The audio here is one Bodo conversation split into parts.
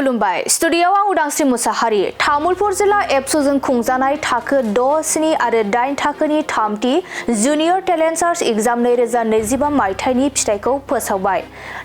खुलुमबाय स्टुडियोआव आं उदांस्रि मुसाहारि तामुलपुर जिल्ला एबसुजों खुंजानाय थाखो 6, 7 आरो 8 थाखोनि थामथि जुनियर टेलेन्ट सार्च एग्जाम 2025 मायथाइनि फिथाइखौ फोसावबाय।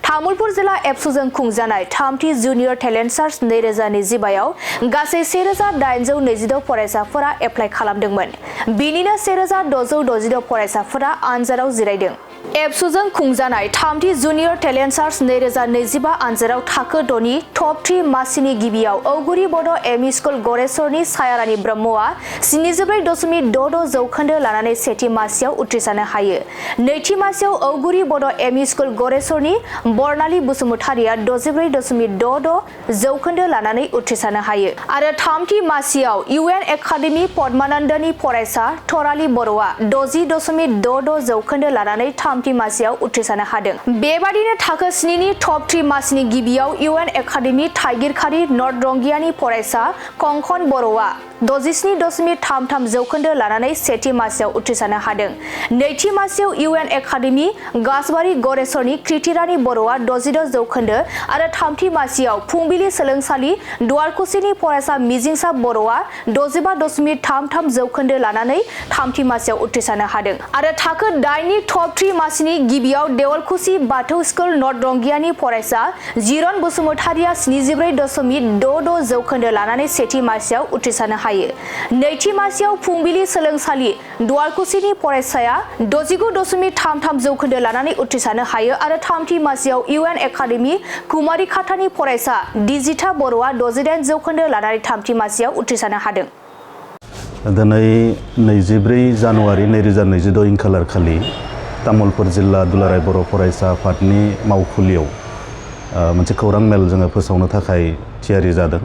तामुलपुर जिल्ला एबसुजों खुंजानाय थामथि जुनियर टेलेन्ट सार्च 2025 आव गासै 1826 फरायसाफोरा एप्लाइ खालामदोंमोन। बिनिनो 1666 फरायसाफोरा आनजादाव जिरायदों। एबसुजों खुंजानाय थामथि जुनियर टेलेन्ट सार्च 2025 आनजादाव थाखो 6 नि टप 3 मासिनि गिबियाव औगुरि बड' एमइ स्कुल गरेस्वरनि सायारानि ब्रह्मआ 74.66 जौखोन्दो लानानै सेथि मासियाव उथ्रिसारनो हायो। नैथि मासियाव औगुरि बड' एमइ स्कुल गरेस्वरनि बर्नाली बसुमतारिया 64.66 जौखोन्दो लानानै उथ्रिसारनो हायो आरो थामथि मासियाव इउएन एकाडेमि पद्मानन्दनि फरायसा थराली बर'आ 60.66 जौखोन्दो लानानै थामथि मासियाव उथ्रिसारनो हादों। बेबादिनो थाखो 7 नि टप 3 मासिनि गिबियाव इउएन एकाडेमि थाइगिरखारि नर्थ रंगियानि फरायसा कंकन बर'आ 67.33 जौखोन्दो लानानै सेथि मासियाव उथ्रिसारनो हादों। नैथि मासियाव इउएन एकाडेमि गासबारि गरेस्वरनि कृतिरानी बर'आ 66 जौखोन्दो आरो थामथि मासियाव फुंबिलि सोलोंसालि दुवारकुसिनि फरायसा मिजिंसा बर'आ 65.33 जौखोन्दो लानानै थामथि मासियाव उथ्रिसारनो हादों आरो थाखो 8 नि टप 3 मासिनि गिबियाव देवलकुसि बाथौ स्कुल नर्थ रंगियानि फरायसा जिरन बसुमतारिया 74.66 जौखोन्दो लानानै सेथि मासियाव उथ्रिसारनो हायो। नैथि मासियाव फुंबिलि सोलोंसालि दुवारकुसिनि फरायसाया 69.33 जौखोन्दो लानानै उथ्रिसारनो हायो आरो थामथि मासियाव इउएन एकाडेमि कुमारी खाटानि फरायसा दिजिता बर'आ 68 जौखोन्दो लानानै थामथि मासियाव उथ्रिसारनो हादों। दिनै 24 जानुवारि 2022 इंखालार खालि तामुलपुर जिल्ला दुलाराय बर' फरायसा आफादनि मावखुलियाव मोनसे खौरां मेल जोङो फोसावनो थाखाय थियारि जादों।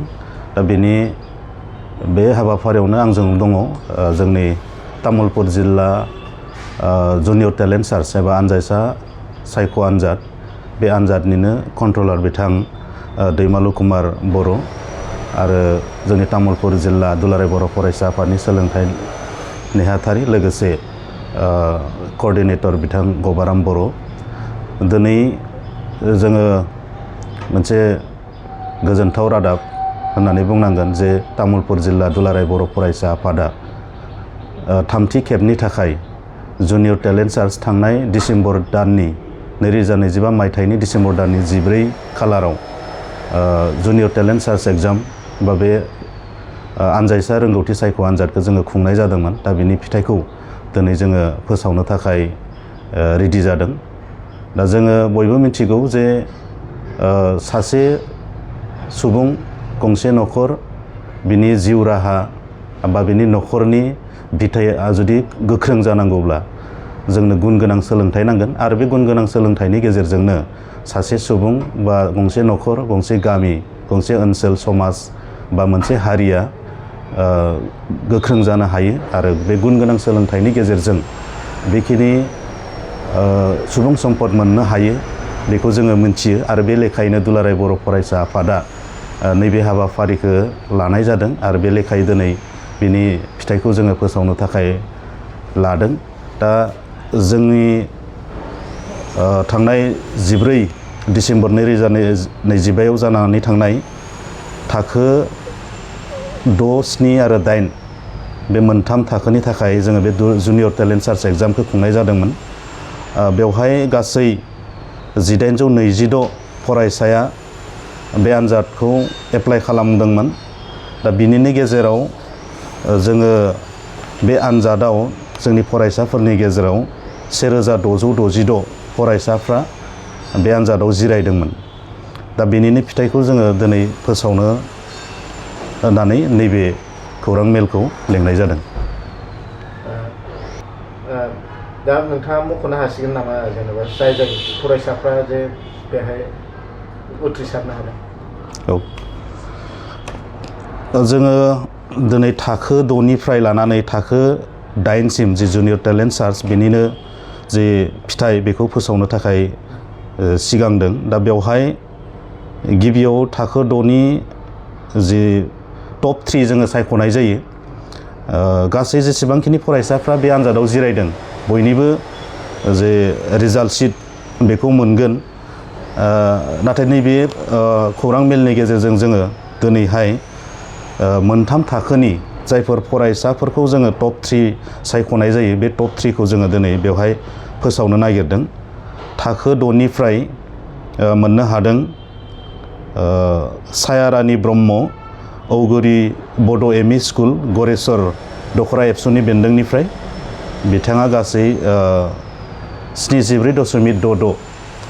दा बेनि बे हाबाफारियावनो आंजों दङ जोंनि तामुलपुर जिल्ला जुनियर टेलेन्ट सार्च एबा आनजायसा सायख' आनजाद बे आनजादनिनो कन्ट्रलार बिथां दैमालु कुमार बर' आरो जोंनि तामुलपुर जिल्ला दुलाराय बर' फरायसा आफादनि सोलोंथाइ नेहाथारि लोगोसे कअर्डिनेटर बिथां गबाराम बर'। दिनै जोङो मोनसे गोजोनथाव रादाब होननानै बुंनांगोन जे तामुलपुर जिल्ला दुलाराय बर' फरायसा आफादा थामथि खेबनि थाखाय जुनियर टेलेन्ट सार्च थांनाय डिसेम्बर दाननि 2025 मायथाइनि डिसेम्बर दाननि 14 खालाराव जुनियर टेलेन्ट सार्च एग्जाम बा बे आनजायसा रोंगौथि सायख' आनजादखौ जोङो खुंनाय जादोंमोन। दा बिनि फिथाइखौ दिनै जोङो फोसावनो थाखाय रेडि जादों। दा जोङो बयबो मिथिगौ जे सासे सुबुं गंसे न'खर बिनि जिउ राहा बा बिनि न'खरनि बिथाया जुदि गोख्रों जानांगौब्ला जोंनो गुन गोनां सोलोंथाइ नांगोन आरो बे गुन गोनां सोलोंथाइनि गेजेरजोंनो सासे सुबुं बा गंसे न'खर गंसे गामि गंसे ओनसोल समाज बा मोनसे हारिया गोख्रों जानो हायो आरो बे गुन गोनां सोलोंथाइनि गेजेरजों बेखिनि सुबुं सम्पद मोननो हायो बेखौ जोङो मिथियो आरो बे लेखायैनो दुलाराय बर' फरायसा आफादा नैबे हाबाफारिखौ लानाय जादों आरो बे लेखायै दिनै बिनि फिथाइखौ जोङो फोसावनो थाखाय लादों। दा जोंनि थांनाय 14 डिसेम्बर 2025 जानानै थांनाय थाखो 6, 7 आरो 8 बे मोनथाम थाखोनि थाखाय जोङो बे जुनियर टेलेन्ट सार्च एग्जामखौ खुंनाय जादोंमोन। बेवहाय गासै 1826 फरायसाया बे आनजादखौ एप्लाइ खालामदोंमोन। दा बिनिनो गेजेराव जोङो बे आनजादाव जोंनि फरायसाफोरनि गेजेराव 1666 फरायसाफ्रा बे आनजादाव जिरायदोंमोन। दा बेनिनो फिथाइखौ जोङो दिनै फोसावनो होननानै नैबे खौरां मेलखौ लेंनाय जादों। दा नोंथाङा मख'नो हासिगोन नामा जेनेबा जाय फरायसाफ्रा जे बेहाय उथ्रिसारनो हादों? औ, जोङो दिनै थाखो 6 निफ्राय लानानै थाखो 8 सिम जि जुनियर टेलेन्ट सार्च बेनिनो जे फिथाइ बेखौ फोसावनो थाखाय सिगांदों। दा बेवहाय गिबियाव थाखो 6 नि जि टप 3 जोङो सायख'नाय जायो। गासै जेसेबांखिनि फरायसाफ्रा बे आनजादाव जिरायदों बयनिबो जे रिजाल्ट शीट बेखौ मोनगोन नाथाय नैबे खौरां मेलनि गेजेरजों जोङो दिनैहाय मोनथाम थाखोनि जायफोर फरायसाफोरखौ जोङो टप 3 सायख'नाय जायो बे टप 3 खौ जोङो दिनै बेवहाय फोसावनो नागिरदों। थाखो 6 निफ्राय मोननो हादों सायारानि ब्रह्म औगुरि बड' एम इ स्कुल गरेस्वर दखरा एबसुनि बेन्दोंनिफ्राय बिथाङा गासै 74.66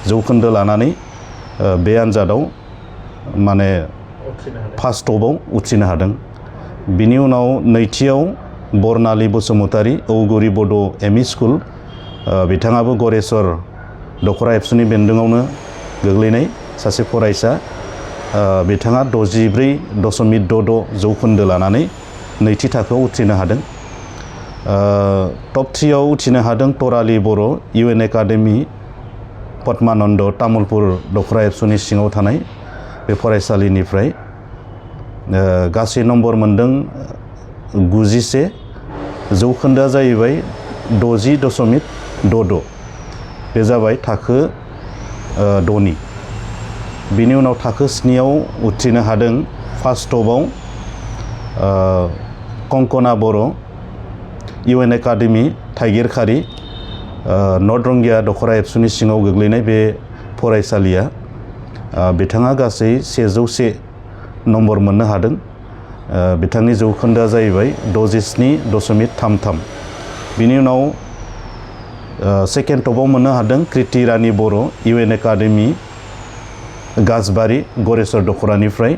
जौखोन्दो लानानै बे आन्जादाव माने फार्स्ट टपआव उथ्रिनो हादों। बिनि उनाव नैथियाव बरनालि बसुमतारी औगुरि बड' एम इ स्कुल बिथाङाबो गरेस्वर दखरा एबसुनि बेन्दोङावनो गोग्लैनाय सासे फरायसा बिथाङा 64.66 जौखोन्दो लानानै नैथि थाखोआव उथ्रिनो हादों। टप 3 आव उथ्रिनो हादों तराली बर' UN एकाडेमि पद्मानन्द तामुलपुर दखरा एबसुनि सिङाव थानाय बे फरायसालिनिफ्राय गासै नम्बर मोनदों 91 जौखोन्दोआ जाहैबाय 60.66 बे जाबाय थाखो 6 नि। बिनि उनाव थाखो 7 आव उथ्रिनो हादों फार्स्ट टपआव कंकना बर' UN एकाडेमि थाइगिरखारि नर्थ रंगिया दखरा एबसुनि सिङाव गोग्लैनाय बे फरायसालिया बिथाङा गासै 101 नम्बर मोननो हादों। बिथांनि जौखोन्दोआ जाहैबाय 67.33। बिनि उनाव सेकेन्ड टपआव मोननो हादों कृति रानी बर' UN एकाडेमि गाजबारि गरेस्वर दखरानिफ्राय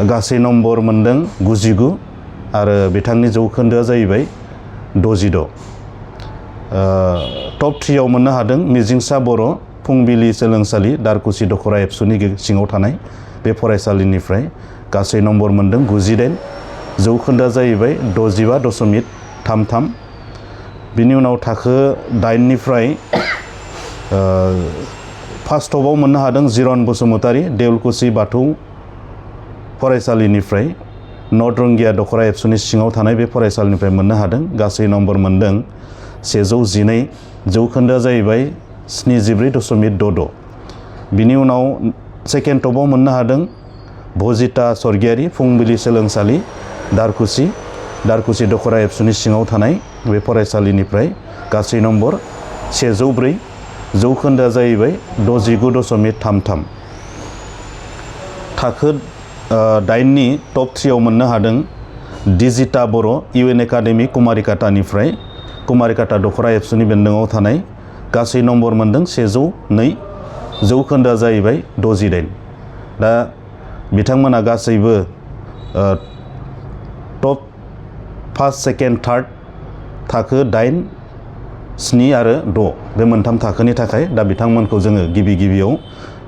गासै नम्बर मोनदों 99 आरो बिथांनि जौखोन्दोआ जाहैबाय 66। टप 3 आव मोननो हादों मिजिंसा बर' फुंबिलि सोलोंसालि दारकुसि दखरा एबसुनि सिङाव थानाय बे फरायसालिनिफ्राय गासै नम्बर मोनदों 98 जौखोन्दोआ जाहैबाय 65.33। बिनि उनाव थाखो 8 निफ्राय फार्स्ट टपआव मोननो हादों जिरन बसुमतारी देउलकुसि बाथौ फरायसालिनिफ्राय नर्थ रंगिया दखरा एबसुनि सिङाव थानाय बे फरायसालिनिफ्राय मोननो हादों गासै नम्बर मोनदों 112 जौखोन्दोआ जाहैबाय 74.66। बिनि उनाव सेकेन्ड टपआव मोननो हादों भजिता स्वर्गियारि फुंबिलि सोलोंसालि दारकुसि दखरा एबसुनि सिङाव थानाय बे फरायसालिनिफ्राय गासै नम्बर 104 जौखोन्दोआ जाहैबाय 69.33। थाखो 8 नि टप 3 आव मोननो हादों दिजिता बर' UN एकाडेमि कुमारिकाटानिफ्राय कुमारिकाटा दखरा एबसुनि बेन्दोङाव थानाय गासै नम्बर मोनदों 102 जौखोन्दोआ जाहैबाय 68। दा बिथांमोना गासैबो टप फार्स्ट सेकेन्ड थार्ड थाखो 8, 7 आरो 6 बे मोनथाम थाखोनि थाखाय दा बिथांमोनखौ जोङो गिबियाव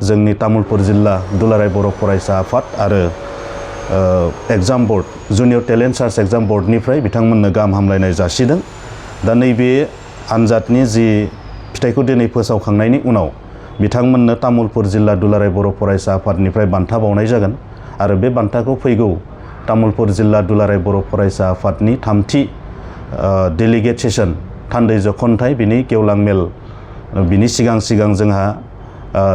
जोंनि तामुलपुर जिल्ला दुलाराय बर' फरायसा आफाद आरो exam board junior talent search exam बर्डनिफ्राय बिथांमोननो गाहाम हामलायनाय जासिदों। दा नैबे आन्जादनि जि फिथाइखौ दिनै फोसावखांनायनि उनाव बिथांमोननो तामुलपुर जिल्ला दुलाराय बर' फरायसा आफादनिफ्राय बान्था बावनाय जागोन आरो बे बान्थाखौ फैगौ तामुलपुर जिल्ला दुलाराय बर' फरायसा आफादनि 3थि डेलिगेट सेसन थान्दै जखनथाइ बिनि गेवलां मेल बिनि सिगां जोंहा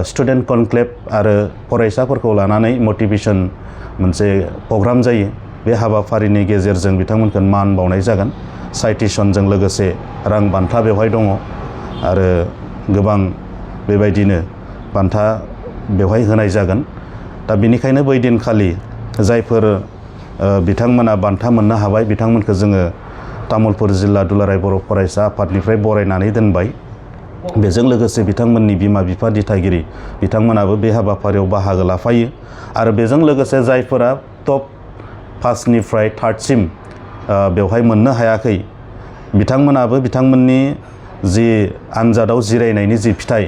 स्टुडेन्ट कनक्लेभ आरो फरायसाफोरखौ लानानै मटिभेसन मोनसे प्रग्राम जायो। बे हाबाफारिनि गेजेरजों बिथांमोनखौ मान बावनाय जागोन। साइटेसनजों लोगोसे रां बान्था बेवहाय दङ आरो गोबां बेबायदिनो बान्था बेवहाय होनाय जागोन। दा बेनिखायनो बै दिनखालि जायफोर बिथांमोना बान्था मोननो हाबाय बिथांमोनखौ जोङो तामुलपुर जिल्ला दुलाराय बर' फरायसा आफादनिफ्राय बरायनानै दोनबाय। बेजों लोगोसे बिथांमोननि बिमा बिफा दिथागिरि बिथांमोनाबो बे हाबाफारियाव बाहागो लाफायो आरो बेजों लोगोसे जायफोरा टप 5 निफ्राय 3 सिम बेवहाय मोननो हायाखै बिथांमोनाबो बिथांमोननि जि आन्जादाव जिरायनायनि जि फिथाइ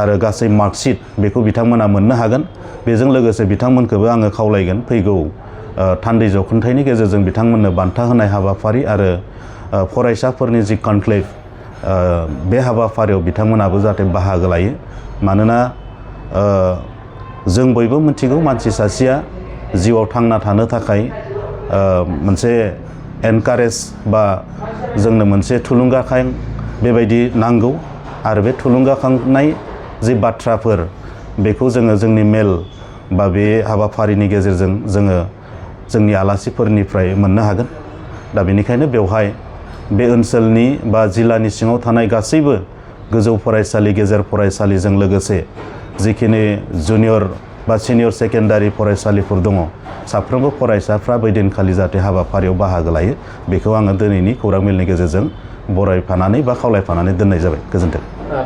आरो गासै मार्कशीट बेखौ बिथांमोना मोननो हागोन। बेजों लोगोसे बिथांमोनखौबो आङो खावलायगोन फैगौ थान्दै जखनथाइनि गेजेरजों बिथांमोननो बान्था होनाय हाबाफारि आरो फरायसाफोरनि जि कनक्लेभ बे हाबाफारियाव बिथांमोनाबो जाहाथे बाहागो लायो। मानोना जों बयबो मिथिगौ मानसि सासेया जिउआव थांना थानो थाखाय मोनसे एनकारेज बा जोंनो मोनसे थुलुंगाखां बेबायदि नांगौ आरो बे थुलुंगाखांनाय जि बाथ्राफोर बेखौ जोङो जोंनि मेल बा बे हाबाफारिनि गेजेरजों जोङो जोंनि आलासिफोरनिफ्राय मोननो हागोन। दा बेनिखायनो बेवहाय बे ओनसोलनि बा जिल्लानि सिङाव थानाय गासैबो गोजौ फरायसालि गेजेर फरायसालिजों लोगोसे जिखिनि जुनियर बा सिनियर सेकेन्डारि फरायसालिफोर दङ साफ्रोमबो फरायसाफ्रा बै दिनखालि जाहाथे हाबाफारियाव बाहागो लायो बेखौ आङो दिनैनि खौरां मेलनि गेजेरजों बरायफानानै बा खावलायफानानै दोननाय जाबाय। गोजोन्थों।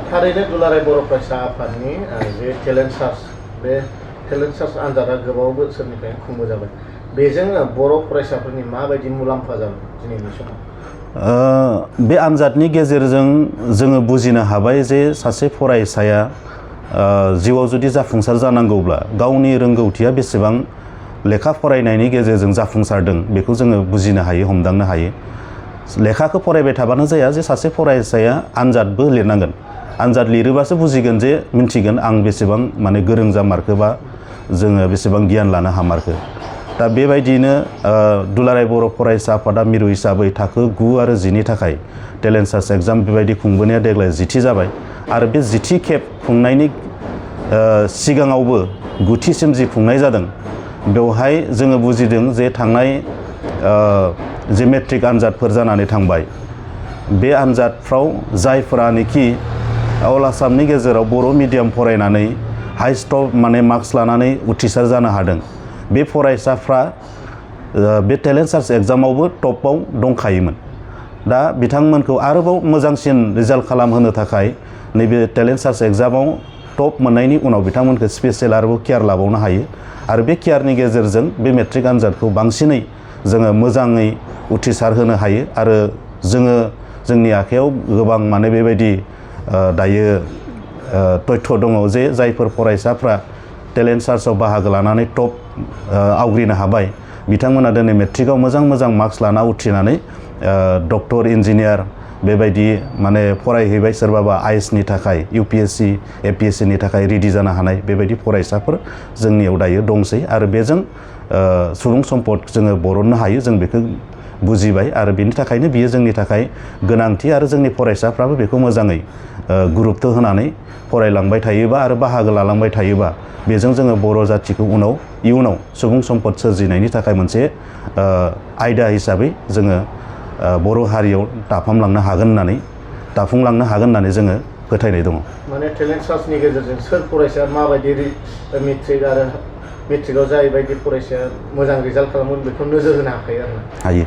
थारैनो दुलाराय बर' फरायसा आफादनि जे टेलेन्ट सार्च बे टेलेन्ट सार्च आनजादा गोबाव बोसोरनिफ्राय खुंबोजाबाय। बेजों बर' फरायसाफोरनि माबायदि मुलाम्फा जादों दिनैनि समाव? बे आनजादनि गेजेरजों जोङो बुजिनो हाबाय जे सासे फरायसाया जिउआव जुदि जाफुंसार जानांगौब्ला गावनि रोंगौथिया बेसेबां लेखा फरायनायनि गेजेरजों जाफुंसारदों बेखौ जोङो बुजिनो हायो, हमदांनो हायो। लेखाखौ फरायबाय थाबानो जाया जे सासे फरायसाया आनजादबो लिरनांगोन। आनजाद लिरोबासो बुजिगोन जे मिन्थिगोन आं बेसेबां माने गोरों जामारखो बा जोङो बेसेबां गियान लानो हामारखो। दा बेबायदियैनो दुलाराय बर' फरायसा आफादा मिरु हिसाबै थाखो 9 आरो 10नि थाखाय टेलेन्ट सार्च एग्जाम बेबायदि खुंबोनाया देग्लाय 10थि जाबाय आरो बे 10थि खेब खुंनायनि सिगाङावबो 9थिसिम जि खुंनाय जादों बेवहाय जोङो बुजिदों जे थांनाय जे मेट्रिक आनजादफोर जानानै थांबाय बे आनजादफ्राव जायफोरानोखि अल आसामनि गेजेराव बर' मिडियाम फरायनानै हाइस्ट माने मार्क्स लानानै उथ्रिसार जानो हादों बे फरायसाफ्रा बे टेलेन्ट सार्च एग्जामावबो टपआव दंखायोमोन। दा बिथांमोनखौ आरोबाव मोजांसिन रिजाल्ट खालामहोनो थाखाय नैबे टेलेन्ट सार्च एग्जामाव टप मोननायनि उनाव बिथांमोनखौ स्पेसियेल आरोबाव केयार लाबावनो हायो आरो बे केयारनि गेजेरजों बे मेट्रिक आनजादखौ बांसिनै जोङो मोजाङै उथ्रिसार होनो हायो आरो जोङो जोंनि आखायाव गोबां माने बेबायदि दायो तथ्य दङ जे जायफोर फरायसाफ्रा टेलेन्ट सार्चआव बाहागो लानानै टप आवग्रिनो हाबाय बिथांमोना दिनै मेट्रिकआव मोजां मार्क्स लाना उथ्रिनानै डक्टर इन्जिनियार बेबायदि माने फरायहैबाय। सोरबाबा आइएसनि थाखाय UPSC APSCनि थाखाय रेडि जानो हानाय बेबायदि फरायसाफोर जोंनियाव दायो दंसै आरो बेजों सुबुं सम्पद जोङो बरननो हायो जों बेखौ बुजिबाय आरो बेनि थाखायनो बियो जोंनि थाखाय गोनांथि आरो जोंनि फरायसाफ्राबो बेखौ मोजाङै गुरुत्व होनानै फरायलांबाय थायोबा आरो बाहागो लालांबाय थायोबा बेजों जोङो बर' जाथिखौ इयुनाव सुबुं सम्पद सोरजिनायनि थाखाय मोनसे आयदा हिसाबै जोङो बर' हारियाव दाफुंलांनो हागोन होननानै जोङो फोथायनाय दङ। माने टेलेन्ट सार्चनि गेजेरजों सोर फरायसाया माबायदि मेट्रिक आरो मेट्रिकआव जायबायदि फरायसाया मोजां रिजाल्ट खालामगोन बेखौ नोजोर होनो हाखायो आरो हायो।